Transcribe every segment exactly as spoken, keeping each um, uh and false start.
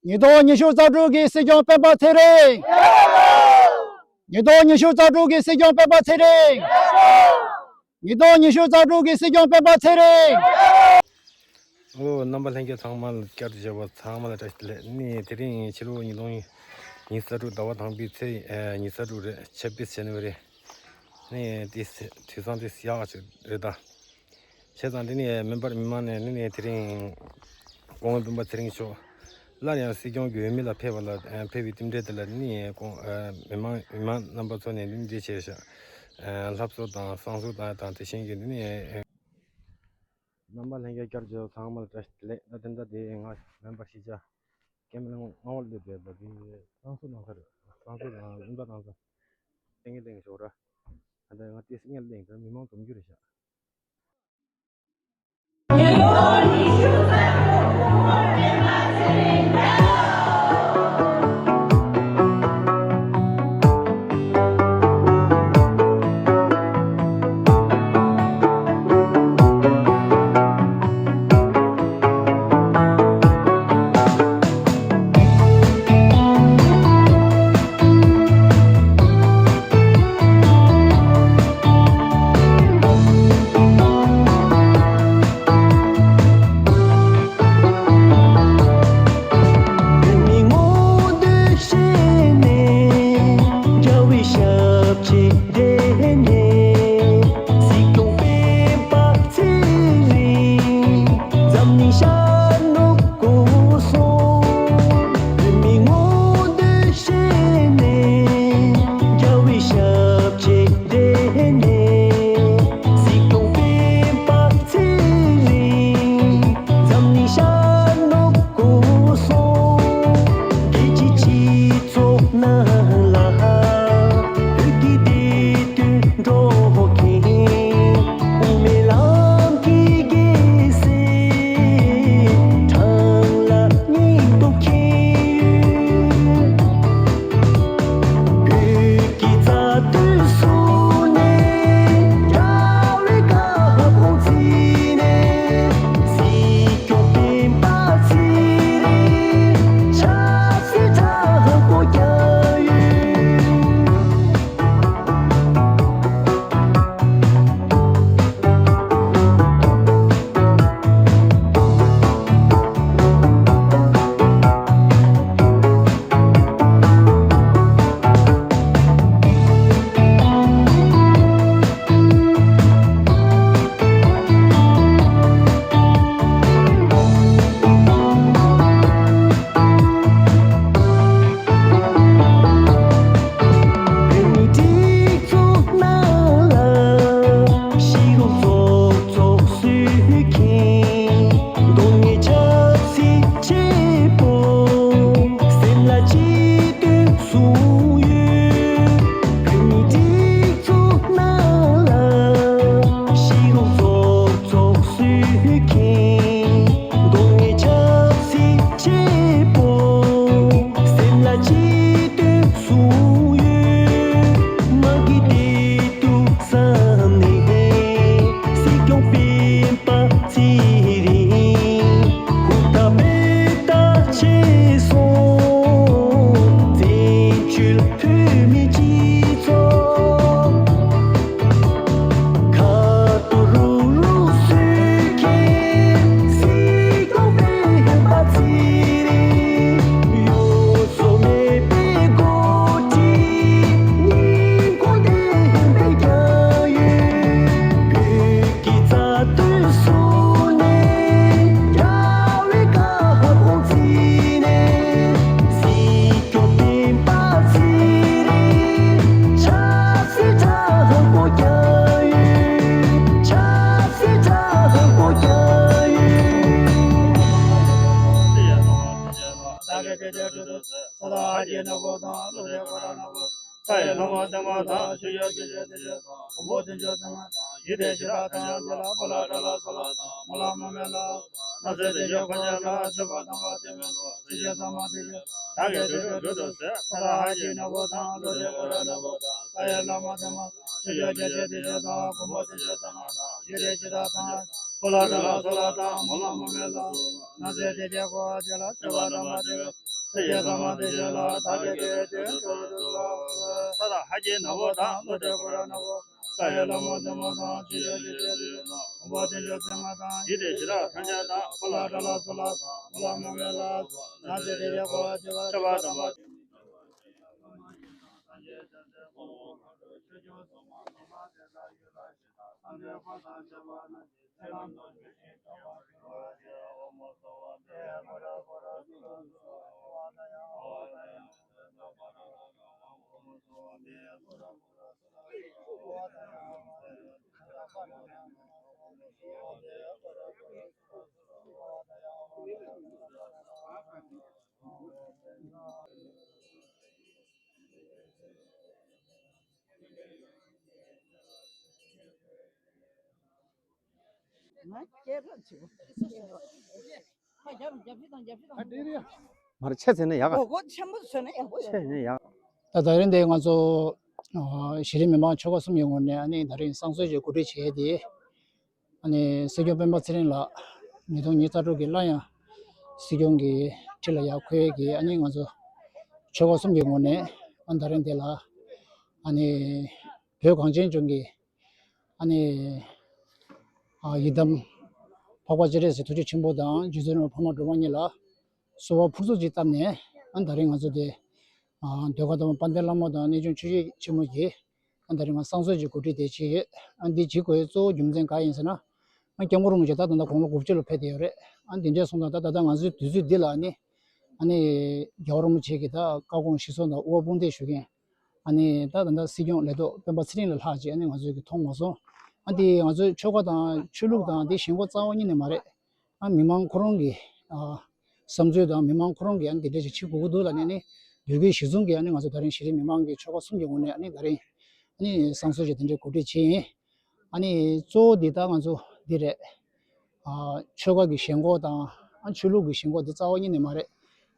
ཉིས་སྟོང་ཉི་ཤུ་རྩ་དྲུག་གི་སྲིད་སྐྱོང་སྤེན་པ་ཚེ་རིང་། ཉིས་སྟོང་ཉི་ཤུ་རྩ་དྲུག་གི་སྲིད་སྐྱོང་སྤེན་པ་ཚེ་རིང་། ཉིས་སྟོང་ཉི་ཤུ་རྩ་དྲུག་གི་སྲིད་སྐྱོང་སྤེན་པ་ཚེ་རིང་། ཨོ། རྣམ་པ་ལྷན་རྒྱས་ཚང་མ་ལ་བསྐྱར་དུ་མཇལ་བ་ཚང་མ་ལ་བཀྲ་ཤིས་བདེ་ལེགས། ནི་དེ་རིང་ཕྱི་ལོ་ཉིས་སྟོང་ཉི་ཤུ་རྩ་དྲུག་ཟླ་བ་དང་པོའི་ཚེས་ཉི་ཤུ་རྩ་དྲུག་རེད། ཆབ་བིས་ཇན་ཝ་རི། ནི་དེ་དུས་སང་དེ་ཡག་ཅིག་རེད་ད། བྱས་ཙང་འདི་ནས་མེམ་བར་མི་མང་ནས་ནི་ནི་དེ་རིང་སྐུ་ངོ་སྤེན་པ་ཚེ་རིང་མཆོག་སླར་ཡང་སྲིད་སྐྱོང་གི་འོས་མི་ལ་ཕེབས་པ་ལ་ཕེབས་པའི་རྟེན་འབྲེལ་དེ་ལ་ནི་ཁོང་མི་མང་མི་མང་རྣམ་པ་ཚོ་ནས་ནི་འདི་བྱས་ཤག་ལྷ་གསོལ་དང་བསང་གསོལ་དང་དང་དེ་བཞིན་གྱི་ནི་རྣམ་པ་ལྷན་རྒྱས་བསྐྱར་བྱས་ཚང་མ་ལ་བཀྲ་ཤིས་བདེ་ལེགས། ད་དེ་འདྲ་དེ་ང་མེམ་བར་གཞིས་ཆགས་ཀེམ་ལ་ལྔ་པ་སླེབས་པའི་ལོ་དེ་བསང་གསོལ་གནང་ས་རེད། བསང་གསོལ་དང་རིམ་པ་དང་ས་ཏིང་ངེ་ལེང་ཞོག་ར། ད་ལྟ་ང་ཏི་སི་ངེ་ལེང་ད་མི་མང་འཛོམས་རྒྱུ་རེད་ཤག་ཡེ་ས་མ་དེ་བཞིན་ལ་བདག་གིས་དེ་དོན་དུ་གསོལ། ས་དང་ལྷ་སྐྱེས་ནག་པོ་དང་། ཀླུ་སྒྲ་ཀུ་ར་ནག་པོ། ས་ཡི་ལྷ་མོ་བདེ་མོ་དང་། ཆུ་ཡི་ལི་ཤི་ལི་ལ། འོ་བ་དེ་འཇོ་ཚེ་ང་དང་། ཡིད་བདེ་ཞེ་དྲག་ཐམས་ཅད་དང་། ཕོ་ལ་ཁྲ་ལ་སུ་ལ་སོགས། མོ་ལ་མོ་མེ་ལ་སོགས། ན་ཚེ་དེ་ཡི་འཁོར་བ་བྱེ་བ་ཤ་བ་དང་བ། མར་ཆེ་ཚེ་ན་ཡག་ག་ཆེ་ཚེ་ན་ཡག་ད་ད་རིང་འདི་ང་ཚོ་ཨ་གཞི་རིམ་མི་མང་ཆོལ་ཁ་གསུམ་གྱི་ངོས་ནས་ཨ་ནི་ད་རིང་བསང་གསོལ་གྱི་གོ་སྒྲིག་བྱས་ཏེ། ཨ་ནི་སྲིད་སྐྱོང་སྤེན་པ་ཚེ་རིང་ལགས་ཉིས་སྟོང་ཉི་ཤུ་རྩ་དྲུག་གི་སླར་ཡང་སྲིད་སྐྱོང་གི་ཁྲི་ལ་ཡར་འཁོད་ཀྱི་ཨ་ནི་ང་ཚོ་ཆོལ་ཁ་གསུམ་གྱི་ངོས་ནས་ཨ་ད་རིང་འདི་ལ་ཨ་ནི་བོད་གངས་ཅན་ལྗོངས་ཀྱི་ཨ་ནི་ཨ་ཡི་དམ་འཕགས་པ་སྤྱན་རས་གཟིགས་ཐུགས་རྗེ་ཆེན་པོ་དང་རྗེ་བཙུན་སྒྲོལ་མ་འཕགས་མ་སྒྲོལ་མ་གཉིས་ལ་གསོལ་བ་ཕུར་ཚུགས་ཅིག་བཏབ་ནས་ཨ་ད་རིང་ང་ཚོ་དེ་ཨ་ཟློས་གར་དང་དཔལ་ལྡན་བླ་མ་དང་གནས་ཆུང་ཆོས་རྗེ་ཆེན་མོ་གིས་ཨ་ད་རིང་ང་བསང་གསོལ་གྱི་གོ་སྒྲིག་དེ་བྱས་ཡོད། ཨ་འདི་བྱེད་དགོས་གཙོ་བོ་རྒྱུ་མཚན་གང་ཡིན་ཟེར་ན། ཨ་སྐྱབས་མགོན་རིན་པོ་ཆེ་ད་ད་ལྟ་དགུང་ལོ་དགུ་བཅུ་ལ་ཕེབས་བསྡད་ཡོད་རེད། ཨ་འདི་འདྲས་སོང་ཙང་ད་ད་ལྟ་ང་ཚོའི་དུས་ཚོད་འདི་ལ་ཨ་ནི་ཨ་ནི་རྒྱལ་བ་རིན་པོ་ཆེ་གི་ད་བཀའ་དགོངས་གཞིར་བཟུང་དང་དབུ་བ་དཔུང་འདེགས་ཞུ་མཁན་ཨ་ནི་ད་ད་ལྟ་སྲིད་སྐྱོང་ལས་ཐོག་སྤེན་པ་ཚེ་རིང་ལ་ལྷག་ཅིག་ཨ་ནི་ང་ཚོས་གི་མཐོང་མ་སོང་། ཨ་འདི་ང་ཚོའི་ཆོལ་ཁ་དང་ཆོས་ལུགས་དང་འདི་ཞེན་ཁོག་རྩ་བ་ཉིད་ནས་མ་རེད། ཨ་མི་མང་ཁོ་རང་གི་ཨ་བསམ་ཚུལ་དང་མི་མང་ཁོ་རང་གི་ཨ་ནི་དེ་འདྲ་ཞིག་བྱེད་དགོས་ཀྱི་འདུག་ལབ་ནས་ཨ་ནི་འབོད་སྐུལ་གཞི་བཟུང་གིས་ཨ་ནི་ང་ཚོ་ད་རིང་གཞི་རིམ་མི་མང་གི་ཆོལ་ཁ་གསུམ་གྱི་ངོས་ནས་ཨ་ནི་ད་རིང་ཨ་ནི་བསང་གསོལ་གྱི་དེ་འདྲའི་གོ་སྒྲིག་བྱས་ཡིན། ཨ་ནི་གཙོ་བོ་འདི་ད་ང་ཚོ་འདི་རེད། ཨ་ཆོལ་ཁ་གི་ཞེན་ཁོག་དང་ཨ་ཆོས་ལུགས་ཀྱི་ཞེན་ཁོག་འདི་རྩ་བ་ཉིད་ནས་མ་རེད།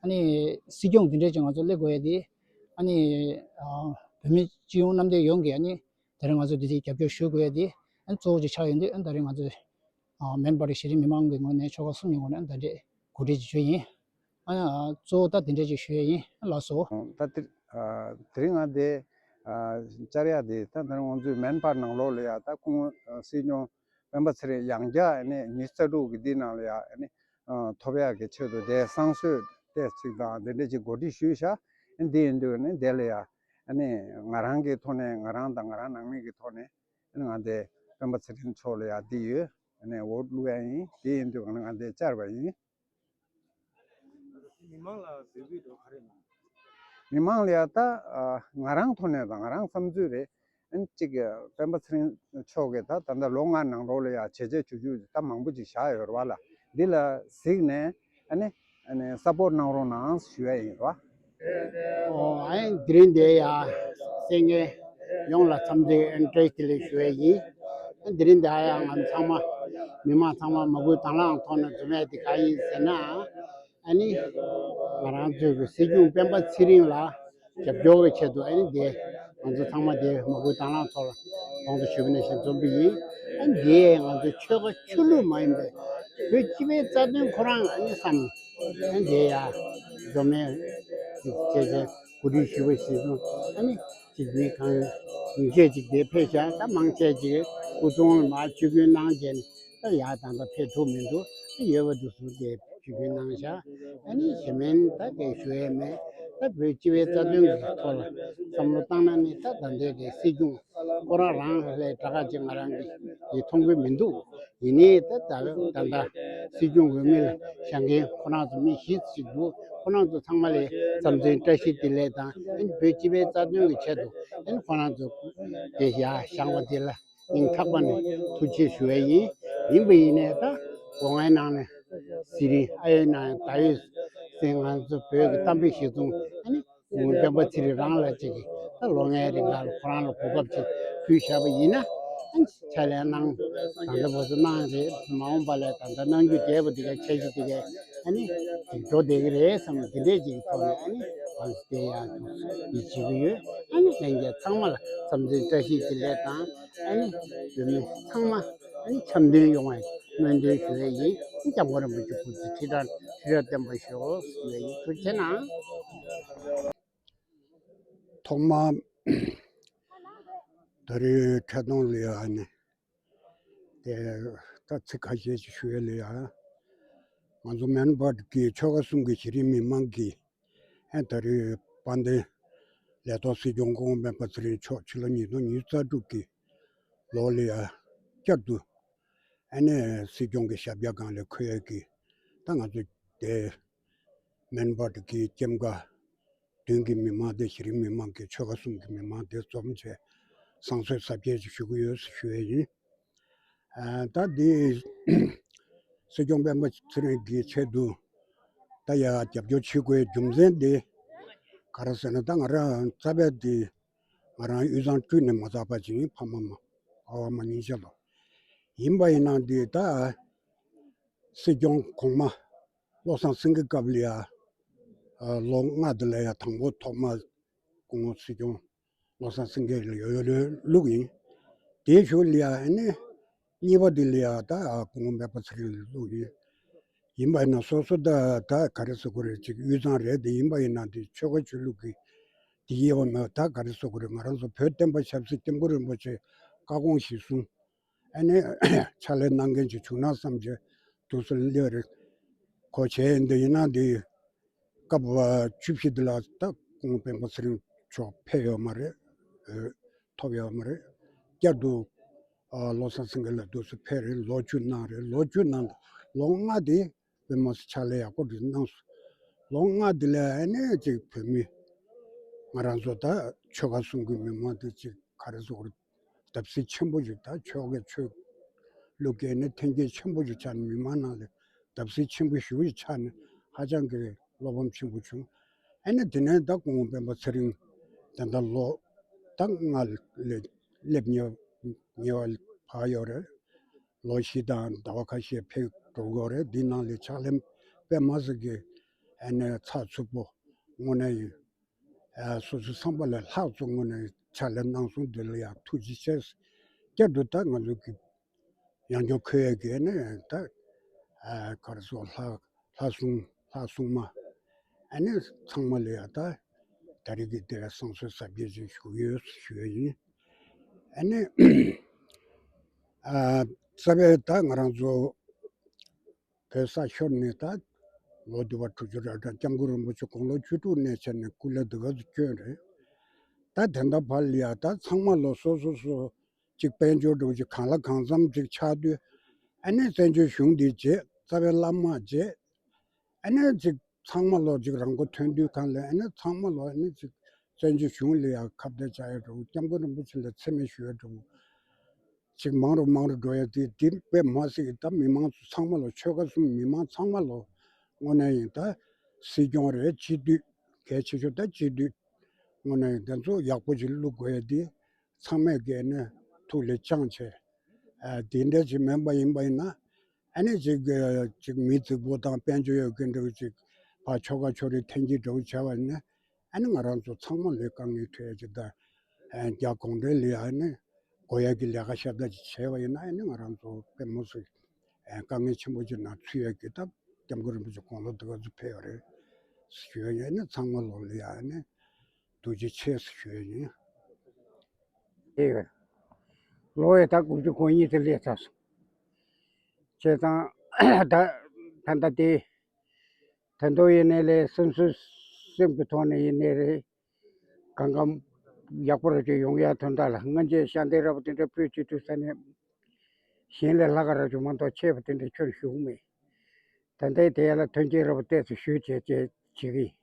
ཨ་ནི་སྲིད་སྐྱོང་འདི་འདྲས་ཀྱི་ང་ཚོ་སླེབས་དགོས་ཡ་དེ་ཨ་ནི་ཨ་བོད་མི་སྤྱི་ཡོངས་མཉམ་འབྲེལ་ཡོངས་ཀྱིས་ཨ་ནི་ད་རིང་ང་ཚོ་འདི་དེ་རྒྱབ་སྐྱོར་ཞུ་དགོས་ཡ་དེ་ཨ་ནི་གཙོ་བོ་ཅིག་ཆགས་ཡོང་དུས་ཨ་ནི་ད་རིང་ང་ཚོ་ཨ་མེན་པར་གཞི་རིམ་མི་མང་གི་ངོས་ནས་ཆོལ་ཁ་གསུམ་གྱི་ངོས་ནས་ཨ་ནི་ད་འདྲས་གོ་སྒྲིག་ཅིག་ཞུས་ཡིན། ཨ་གཙོ་བོ་ད་དེ་འདྲས་ཅིག་ཞུ་ཡས་ཡིན། ལགས་སོ། ད་དེ་ཨ་དེ་རིང་ང་དེ་ཨ་བཅར་ཡ་དེ་ད་ད་རིང་ང་ཚོའི་མེན་པར་ནང་ལོགས་ལ་ཡ་ད་སྐུ་ངོ་ཨ་སྲིད་སྐྱོང་སྤེན་པ་ཚེ་རིང་ཡང་བསྐྱར་ཨ་ནི་ཉི་ཤུ་རྩ་དྲུག་གི་འདི་ནང་ལ་ཡ་ཨ་ནི་ཨ་ཐོབ་ཡག་གི་ཆེད་དུ་དེ་བསང་གསོལ་ཏོག་ཙམ་དང་དེ་འདྲ་ཅིག་གོ་སྒྲིག་ཞུས་ཤག་ཨ་འདི་ཡིན་དུས་ཨ་ནི་དེ་ལ་ཡ་ཨ་ནི་ང་རང་གི་ཐོག་ནས་ང་རང་དང་ང་རང་ནང་མི་གི་ཐོག་ནས་ཨ་ནི་ང་དེ་སྤེན་པ་ཚེ་རིང་མཆོག་ལ་ཡ་འདི་ཡོད། ཨ་ནི་འོ་བླུག་ཡ་ཡིན། དེ་ཡིན་དུས་ང་ང་དེ་བཅར་བ་ཡིན། མི་མང་ལ་ཟེར་གྱི་འདུག་ག་རེ་གནང་། མི་མང་ལ་ཡ་ད་ཨ་ང་རང་ཐོག་ནས་དང་ང་རང་བསམ་ཚུལ་རེད། ཨ་ནི་གཅིག་གི་སྤེན་པ་ཚེ་རིང་མཆོག་གིས་ད་ད་ལྟ་ལོ་ལྔ་ནང་ལོགས་ལ་ཡ་བྱས་རྗེས་ཇུ་ཇུ་ད་མང་པོ་ཅིག་བཞག་ཡོད་རེད་བ་ལ། འདི་ལ་གཟིགས་ནས་ཨ་ནི་ཨ་ནི་སཔོར་ཊི་གནང་རོགས་གནང་ཞུ་ཡ་ཡིན་རོ། ཨོ་ཨ་ནི་དེ་རིང་འདིར་ཡ་གསན་མཁན་ཡོངས་ལ་འཚམས་འདྲི་བཀྲ་ཤིས་བདེ་ལེགས་ཞུ་ཡ་ཡིན། ཨ་ནི་དེ་རིང་འདིར་ཡ་ང་ཚང་མ་མི་མང་ཚང་མ་མ་བསྐུལ་དང་བླངས་ཐོག་ནས་འཛོམས་ཡ་དེ་ག་ཡིན་ཟེར་ན། ཨ་ནི་ང་རང་ཚོའི་གི་སྲིད་སྐྱོང་སྤེན་པ་ཚེ་རིང་ལ་རྒྱབ་སྐྱོར་གྱི་ཆེད་དུ་ཨ་ནི་དེ་ང་ཚོ་ཚང་མ་དེ་མ་བསྐུལ་དང་བླངས་ཐོག་ལ་གོང་དུ་ཞུས་པ་ནང་བཞིན་འཛོམས་པ་ཡིན། ཨ་ནི་དེ་ང་ཚོ་ཆོལ་ཁ་ཆོས་ལུགས་མ་ཡིན་པའི་བོད་སྤྱི་པའི་རྩ་དོན་ཁོ་རང་ཨ་ནི་བསམ་ཨ་ནི་དེ་ཡ་འཛོམས་ནས་ཅིག་བྱས་བྱས་གོ་སྒྲིག་ཞུས་པ་བཞིན་དུ་ཨ་ནི་ཅིག་མི་གང་ཉུང་ཤས་ཅིག་དེ་ཕེབས་ཤག་ད་མང་ཆེ་ཅིག་སྐུ་ཚོགས་ལ་མར་ཆིབས་བསྐྱོད་གནང་རྗེས་ད་ཡར་ད་ལྟ་ཕེབས་ཐུབ་མི་འདུག་ཡོད་པ་འདུག་ཟུར་དེ། ཆིབས་བསྒྱུར་གནང་བཞག་ཨ་ནི་གཞན་མིན་ད་གའི་ཞུ་ཡས་མེད། ད་བོད་སྤྱི་པའི་རྩ་དོན་གྱི་ཐོག་ལ་བསམ་བློ་བཏང་ན་ནི་ད་ད་ལྟའི་གི་སྲིད་སྐྱོང་ཁོ་རང་རང་ལས་དྲག་ག་ཅིག་ང་རང་གི་ཡིད་མཐོང་གི་མི་འདུག་ཡིན་ནའི་ད་ད་ད་ལྟ་སྲིད་སྐྱོང་འོས་མི་ལ་བཞེངས་མཁན་ཁོ་རང་ཚོ་མི་བཞི་ཞིག་འདུག་ཁོ་རང་ཚོ་ཚང་མ་ལ་འཚམས་འཛིན་བཀྲ་ཤིས་བདེ་ལེགས་དང་ཨ་ནི་བོད་སྤྱི་པའི་རྩ་དོན་གྱི་ཆེད་དུ་ཨ་ནི་ཁོ་རང་ཚོ་དེ་ཡར་བཞེངས་པ་དེ་ལ། སྙིང་ཐག་པ་ནས་ཐུགས་རྗེ་ཞུ་བ་ཡིན། ཡིན་པ་ཡིན་ནའི་ད་སྒོ་ལྔའི་ནང་ནས་གཟི་རིང་ཨ་ཡོད་ན་ཡང་ད་ཡོད་ཟེར་ང་ཚོ་བོད་ཀྱི་གཏམ་དཔེ་གཞི་བཟུང་ཨ་ནི་སྐུ་ངོ་སྤེན་པ་ཚེ་རིང་རང་ལ་ཅིག་གིས་ད་ལོ་ལྔའི་རིང་ལ་ཁོ་རང་ལ་གོ་སྐབས་ཅིག་ཕུལ་བཞག་པ་ཡིན་ན་ཨ་ནི་ཕྱག་ལས་གནང་ད་ལྟ་བར་དུ་གནང་རེད། མ་འོངས་པ་ལ་ད་ལྟ་གནང་རྒྱུ་བསྡད་པ་འདི་ག་འཆར་གཞི་འདི་ག་ཨ་ནི་ཅིག་འགྲོ་བསྡད་ཀྱི་རེད་བསམ་འདི་འདྲས་ཅིག་གི་ཐོག་ནས་ཨ་ནི་ང་ཚོ་དེ་ཡང་ཡིད་ཆེས་ཀྱི་ཡོད། ཨ་ནི་ལྷན་རྒྱས་ཚང་མ་ལ་འཚམས་འཛིན་བཀྲ་ཤིས་བདེ་ལེགས་དང་། ཨ་ནི་བོད་མི་ཚང་མ་ཨ་ནི་འཆམ་མཐུན་ཡོང་བ་ སྨོན་འདུན་ཞུ་ཡས་ཡིན། སྐྱབས་མགོན་རིན་པོ་ཆེ་སྐུ་ཚེ་ཁྲི་ཕྲག་ཁྲི་ཕྲག་བརྟན་པར་ཤོག་ཞུ་ཡས་ཡིན། ཐུགས་རྗེ་གནང་། ཐོག་མར་ད་རེས་འཕྲལ་གཏོང་ལ་ཡ་ནི་དེ་ད་ཚིག་ཁ་ཤས་ཤིག་ཞུ་ཡས་ལ་ཡ། ང་ཚོ་མེན་བྷོ་ཌི་གི་ཆོལ་ཁ་གསུམ་གྱི་གཞི་རིམ་མི་མང་གིས་ཨ་ད་རེས་དཔལ་ལྡན་ལས་ཐོག་སྲིད་སྐྱོང་སྐུ་ངོ་སྤེན་པ་ཚེ་རིང་མཆོག་ཕྱི་ལོ་ཉིས་སྟོང་ཉི་ཤུ་རྩ་དྲུག་གི་ལོ་ལ་ཡ་བསྐྱར་དུ་ཨ་ནི་སྲིད་སྐྱོང་གི་ཞབས་ཀྱག་སྒང་ལ་འཁོད་ཡས་ཀྱི་ད་ང་ཚོ་དེ་མེན་བྷོ་ཌི་གི་ཀེམ་ཀ་བདུན་གྱི་མི་མང་དེ་གཞི་རིམ་མི་མང་གི་ཆོལ་ཁ་གསུམ་གྱི་མི་མང་དེ་འཛོམས་བྱས་བསང་གསོལ་ཟབ་རྒྱས་ཅིག་ཞུ་གི་ཡོད་ཞུ་ཡས་ཡིན། ཨ་ད་འདི་སྲིད་སྐྱོང་སྤེན་པ་ཚེ་རིང་གི་ཆེད་དུ་ད་ཡ་རྒྱབ་སྐྱོར་བྱེད་དགོས་རྒྱུ་མཚན་དེ་ག་རེ་ཟེར་ན། ད་ང་རང་རྩ་བའི་དེ་ང་རང་དབུས་གཙང་སྤྲུལ་ནས་མ་བཏགས་པ་ཅིག་ཡིན། ཕ་མ་མ་ཕ་བ་མ་གཉིས་ཆ་ལོ་ཡིན་པ་ཡིན་ན་འདི་ད་སྲིད་སྐྱོང་གོང་མ་བློ་བཟང་སེང་གེ་སྐབས་ལ་ཡ་ལོ་ལྔ་དེ་ལ་ཡ་དང་པོ་ཐོག་མ་སྐུ་ངོ་སྲིད་སྐྱོང་བློ་བཟང་སེང་གེ་ལ་ཡོད་ལུགས་ཡིན། དེའི་གཞུག་ལ་ཡ་ཨ་ནི་གཉིས་པ་དེ་ལ་ཡ་ད་སྐུ་ངོ་སྤེན་པ་ཚེ་རིང་ལ་ལུགས་ཡིན། ཡིན་པ་ཡིན་ན་སོ་སོ་ད་ད་ག་རེ་ཟེར་དགོས་རེད། ཅིག་དབུས་གཙང་རེད་དེ། ཡིན་པ་ཡིན་ན་དེ་ཆོལ་ཁ་ཆོས་ལུགས་ཀྱི་དེ་དབྱེ་བ་མེད་པ་ད་ག་རེ་ཟེར་དགོས་རེད། ང་རང་ཚོ་བོད་བསྟན་པ་ཆབ་སྲིད་སྐྱབས་མགོན་རིན་པོ་ཆེ་བཀའ་དགོངས་གཞིར་བཟུང་ཨ་ནི་ཕྱག་ལས་གནང་མཁན་ཅིག་བྱུང་ན་བསམ་བྱས་འདུག་སེ་སླེབས་རེད། གོ་བྱས་ཡིན་དེ་ཡིན་ན་དེ། སྐབས་བཅུ་བཞི་འདི་ལ་ད་སྐུ་ངོ་སྤེན་པ་ཚེ་རིང་མཆོག་ཕེབས་ཡོད་མ་རེད། ཨོ། ཐོབ་ཡོད་མ་རེད། བསྐྱར་དུ་ཨ་བློ་བཟང་སེང་གེ་ལགས་འདུག་སེ་ཕེབས་རེད། ལོ་བཅུ་གནང་རེད། ལོ་བཅུ་ནང་ལོ་ལྔ་དེ་དཔེ་མ་སྲིད་ཕྱག་ལས་ཡག་པོ་རེད་གནང་སོང་། ལོ་ལྔ་འདི་ལ་ཨ་ནི་ཅིག་བོད་མི་ང་རང་ཚོ་ད་ཆོལ་ཁ་གསུམ་གྱི་མི་མང་དེ་ཅིག་ག་རེ་ཟེར་དགོས་རེད། བརྡབ་གསིག་ཆེན་པོ་ཞིག་དང་ཆོལ་ཁའི་ཆོས་ལུགས་ཀྱི་ནི་འཐེན་འཁྱེར་ཆེན་པོ་ཞིག་ཆགས་ནས་མི་མང་ནང་ལ་བརྡབ་གསིག་ཆེན་པོ་ཞེ་པོ་ཞིག་ཆགས་ནས་ཧ་ཅང་གི་བློ་ཕམ་ཆེན་པོ་བྱུང་། ཨ་ནི་དེ་ནས་ད་སྐུ་ངོ་སྤེན་པ་ཚེ་རིང་ད་ལྟ་ལོ་ད་ལྔ་ལ་སླེབས་ཉེ་ཉེ་བ་བག་ཡོད་རེད། ལོ་བཞི་དང་ཟླ་བ་ཁ་ཤས་ཕེབས་འགྲོ་གི་ཡོད་རེད། འདི་ནང་ལ་ཕྱག་ལས་དཔེ་མ་སྲིད་ཀྱི་ཨ་ནི་ཚགས་ཚུད་པོ་དངོས་གནས་ཡིན། ཨ་སོ་སོའི་བསམ་པ་ལས་ལྷག་ཙམ་དངོས་གནས་ཕྱག་ལས་གནང་སོང་། འདི་ལ་ཡང་ཐུགས་རྗེ་ཆེ། བསྐྱར་དུ་ད་ང་ཚོ་གི་ཡང་བསྐྱར་འཁོད་ཡས་ཀྱི་ནི་ད་ཨ་ག་རེ་ཟེར། ལྷ་ལྷ་སྲུང་ལྷ་སྲུང་མ་ཨ་ནི་ཚང་མ་ལ་ཡང་ད་ད་རེས་ཀྱི་དེ་བསང་གསོལ་ཟབ་རྒྱས་ཅིག་ཞུ་གི་ཡོད་ཞུ་ཡས་ཡིན། ཨ་ནི་ཨ་རྩ་བའི་ད་ང་རང་ཚོ་བོད་ས་ཤོར་ནས་ད་ལོ་དུ་བ་དྲུག་ཅུ་རེ་གྲངས་སྐྱབས་མགོན་རིན་པོ་ཆེ་དགུང་ལོ་བཅུ་དྲུག་ནས་བྱས་ནས་སྐུ་ལས་འདི་ག་ཚོད་བསྐྱོན་རེད། ད་དེ་འདྲ་བར་ལ་ཡ་ད་ཚང་མ་ལོ་སོ་སོ་སོ་ཅིག་དཔལ་འབྱོར་འདྲ་བོ་ཅིག་གང་ལ་གང་འཚམ་ཅིག་ཆགས་དུས་ཨ་ནི་བཙན་བྱོལ་གཞུང་འདི་བརྗེད། རྩ་བའི་བླ་མ་བརྗེད། ཨ་ནི་ཅིག་ཚང་མ་ལོ་ཅིག་རང་མགོ་ཐོན་དུས་གང་ལ་ཨ་ནི་ཚང་མ་ལོ་ཨ་ནི་ཅིག་བཙན་བྱོལ་གཞུང་ལ་ཡ་ཁ་གཏད་བཅག་ཡ་འདྲ་བོ། སྐྱབས་མགོན་རིན་པོ་ཆེ་ལ་མཚན་སྨད་ཞུ་ཡ་འདྲ་བོ། ཅིག་མང་རུ་མང་རུ་འགྲོ་ཡ་དེ་དེ་དཔེ་མ་སྲིད་ཀྱི་ད་མི་མང་ཚོ་ཚང་མ་ལོ། ཆོལ་ཁ་གསུམ་མི་མང་ཚང་མ་ལོ་དངོས་གནས་ཡིན་ད་སྲིད་སྐྱོང་རེད། སྤྱི་འཐུས་གལ་ཆེ་ཤོས་ད་སྤྱི་འཐུས་དངོས་གནས་ཡིན་དེ་ཚོ་ཡག་པོ་ཅིག་བླུག་དགོས་ཡ་དེ་ཚང་མས་གལ་ནས་ཐུགས་ལ་བཅངས་བྱས། ཨ་དེ་འདྲ་ཅིག་མིན་པ་ཡིན་པ་ཡིན་ན་ཨ་ནི་ཅིག་ཅིག་མི་རྫིག་པོ་དང་དཔལ་འབྱོར་ཡོད་མཁན་འདྲ་བོ་ཅིག་ཕར་ཆོལ་ཁ་ཕྱོགས་རིས་འཐེན་འཁྱེར་འདྲ་བོ་བྱས་པ་ཡིན་ན། ཨ་ནི་ང་རང་ཚོ་ཚང་མ་ལོས་དཀའ་ངལ་འཕྲད་ཅིག་དང་། ཨ་རྒྱ་གུང་ཁྲན་ལ་ཨ་ནི་དགོས་ཡ་གི་ལས་ཀ་ཤ་སྟག་ཅིག་བྱས་པ་ཡིན་ན། ཨ་ནི་ང་རང་ཚོ་དཔེ་མི་སྲིད་ཨ་དཀའ་ངལ་ཆེན་པོ་ཅིག་ནང་ཚུད་ཡ་གི་ད་སྐྱབས་མགོན་རིན་པོ་ཆེ་དགུང་ལོ་འདི་ག་ཚོད་ཕེབས་ཡོད་རེད་ཞུ་ཡ་ཡིན། ཨ་ནི་ཚང་མ་ལོ་ལ་ཨ་ནི་ཐུགས་རྗེ་ཆེ་ཞུ་ཡ་ཡིན། དེ་ལོ་ཡི་ད་དགུ་བཅུ་གོ་གཉིས་དེ་སླེབས་ཚར་སོང་། བྱས་ཙང་ད་ད་ལྟ་དེ། ད་དུང་ཡིན་ནའི་ལས་སེམས་གསོ་སེམས་ཀྱི་ཐོག་ནས་ཡིན་ནའི་རེད། གང་ག་ཡག་པོ་རེ་ཅིག་ཡོང་ཡ་དོན་དག་ལ་སྔོན་ཆད་ཞལ་འདེབས་ར་བ་དེ་འདྲ་ཕུལ་བྱེད་དུས་ས་ནས་གཞན་ལས་ལྷག་ག་ར་ཅིག་མ་གཏོགས་ཆེ་བ་དེ་འདྲ་ཁྱོན་ཞུགས་མེད། ད་ལྟའི་དེ་ཡ་ལ་ཐོན་སྐྱེད་ར་བ་ཏོག་ཙམ་ཞུ་བྱས་བྱས་བྱེད་ཀྱི་ཡིན།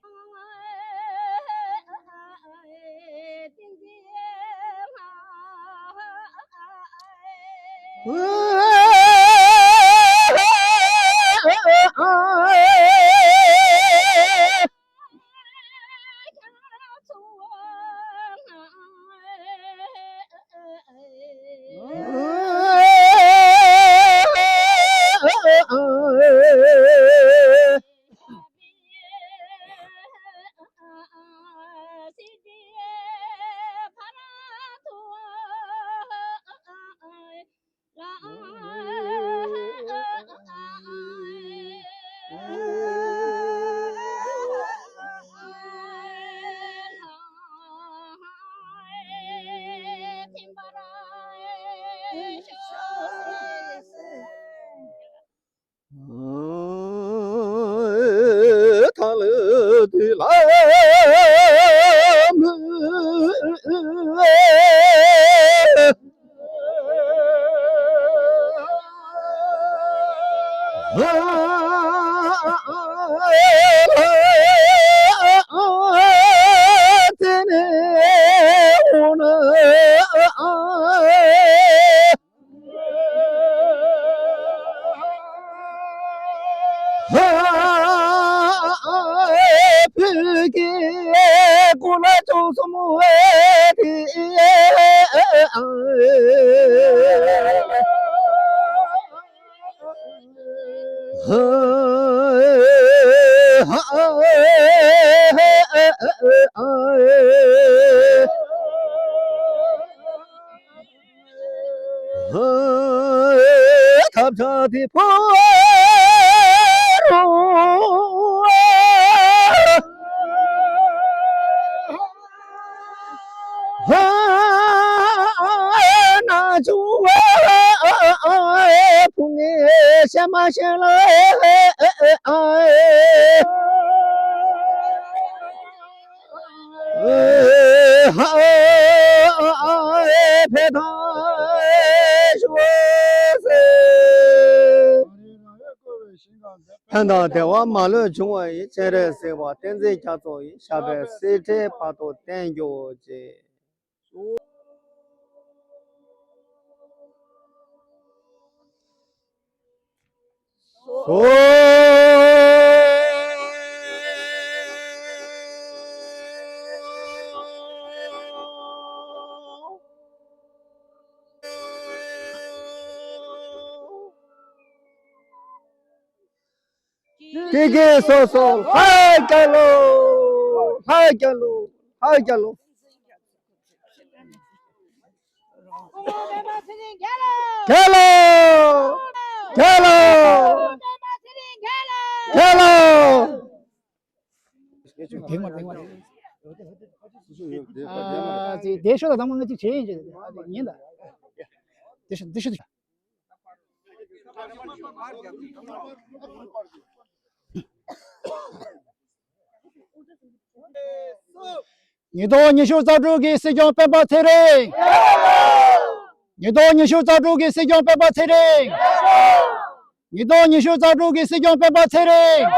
ཐབས་ཆག་དེ་ཕོ་རུ། ན་ཆུ་བུ་ངའི་ཤ་མ་ཤ་ལ། ཕན་དང་བདེ་བ་མ་ལུས་འབྱུང་བ་ཡི། སྤྱན་རས་གཟིགས་དབང་བསྟན་འཛིན་རྒྱ་མཚོ་ཡི། ཞབས་པད་སྲིད་མཐའི་བར་དུ་བརྟན་གྱུར་ཅིག། ཀྱེ་ཀྱེ་སོ་སོ་ལྷ་རྒྱལ་ལོ། ལྷ་རྒྱལ་ལོ། ལྷ་རྒྱལ་ལོ། རྒྱལ་ལོ། རྒྱལ་ལོ། རྒྱལ་ལོ། དེང་བ་དེང་བ། ཨ་ཙི་དེ་ཤོ་ད་དང་མ་ང་ཅིག་བྱེད་ཡིན་ཅེས་ཉིན་ད། དེ་ཤོ་དེ་ཤོ་དེ་ཤོ། ཉིས་སྟོང་ཉི་ཤུ་རྩ་དྲུག་གི་སྲིད་སྐྱོང་སྤེན་པ་ཚེ་རིང་། ཉིས་སྟོང་ཉི་ཤུ་རྩ་དྲུག་གི་སྲིད་སྐྱོང་སྤེན་པ་ཚེ་རིང་། ཉིས་སྟོང་ཉི་ཤུ་རྩ་དྲུག་གི་སྲིད་སྐྱོང་སྤེན་པ་ཚེ་རིང་།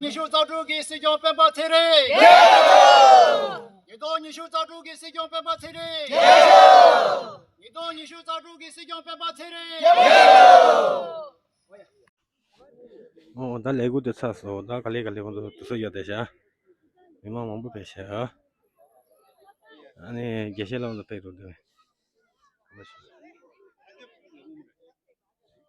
ཉི་ཤུ་རྩ་དྲུག་གི་སྲིད་སྐྱོང་སྤེན་པ་ཚེ་རིང་། ཉིས་སྟོང་ཉི་ཤུ་རྩ་དྲུག་གི་སྲིད་སྐྱོང་སྤེན་པ་ཚེ་རིང་། ཉིས་སྟོང་ཉི་ཤུ་རྩ་དྲུག་གི་སྲིད་སྐྱོང་སྤེན་པ་ཚེ་རིང་། ཨོ་ད་ལས་འགུལ་དེ་ཚར་སོང་། ད་ག་ལེ་ག་ལེ་ཁོང་ཚོ་དུས་ཚོད་ཡོད་དེ་ཤག་མི་མང་མང་པོ་ཕེབས་ཤག་ཨ་ནི་དགེ་བཤེས་ལགས་ཚོ་ཕེབས་འདུག་དེ།